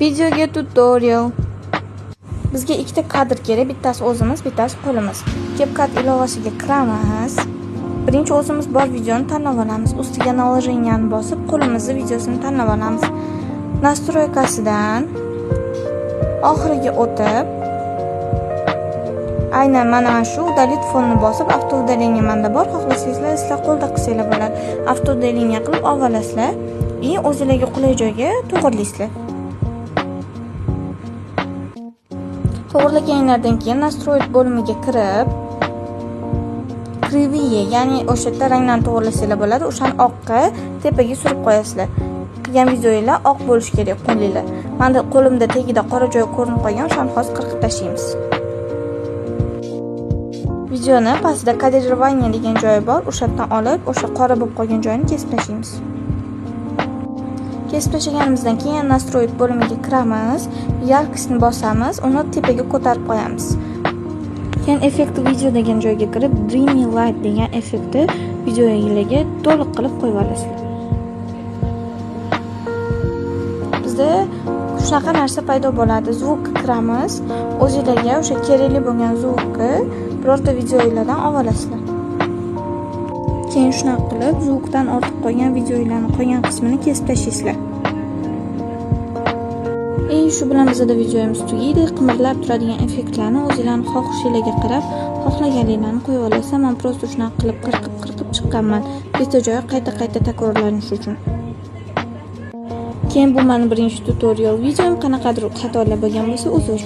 Videoga tutorial. Bizga ikkita kadr kerak, bittasi o'zimiz, bittasi qo'limiz. CapCut ilovasiga kiramiz. Birinchi o'zimiz bor videoni tanlab olamiz. Ustiga наложениeni bosib, qo'limizni videosini tanlab olamiz. Настройка sidan oxiriga o'tib, aynan mana shu удалить fonni bosib, автоудаление menda bor. Xohlasangizlar, sizlar qo'lda qilsanglar bo'ladi. Автоудаление qilib olib olasizlar и o'zingizlarga qulay joyga to'g'rilaysizlar. To'g'rilaganinglardan keyin настроить bo'limiga kirib, кривые, ya'ni o'sha yerda ranglarni to'g'rilasanglar bo'ladi. O'shani oqqa tepaga surib qo'yasizlar. Qilgan videoinglar oq bo'lishi kerak qo'linglar. Menda qo'limda tagida qora joy ko'rinib qolgan, o'shani hozir qirqib tashlaymiz. Videoni pastida кадрирование degan joyi bor, o'sha yerdan olib, o'sha qora bo'lib qolgan joyini kesib tashlaymiz. Kesib tashlaganimizdan keyin настроить bo'limiga kiramiz, яркостьni bosamiz, uni tepaga ko'tarib qo'yamiz. Keyin effekt video degan joyga kirib, Dreamy Light degan effektni videoingizga to'liq qilib qo'yib olasizlar. Bizda shunaqa narsa paydo bo'ladi. Zvuk kiramiz, o'zingizlarga o'sha kerakli bo'lgan zvukni birorta videolardan olib olasizlar. Keyin shunaqa qilib zvukdan ortib qolgan videolarning qolgan qismini kesib tashlaysizlar. Shu bilan bizda videomiz tugaydi. Qimirlab turadigan effektlarni o'zingizlarning xohishingizga qarab, xohlaganinglarni qo'yib olasizlar. Men просто shunaqa qilib qirqib chiqqanman. Bitta joyi qayta-qayta takrorlanishi uchun. Keyin bu meni birinchi tutorial videom, qanaqadir xatolar bo'lgan bo'lsa, uzr.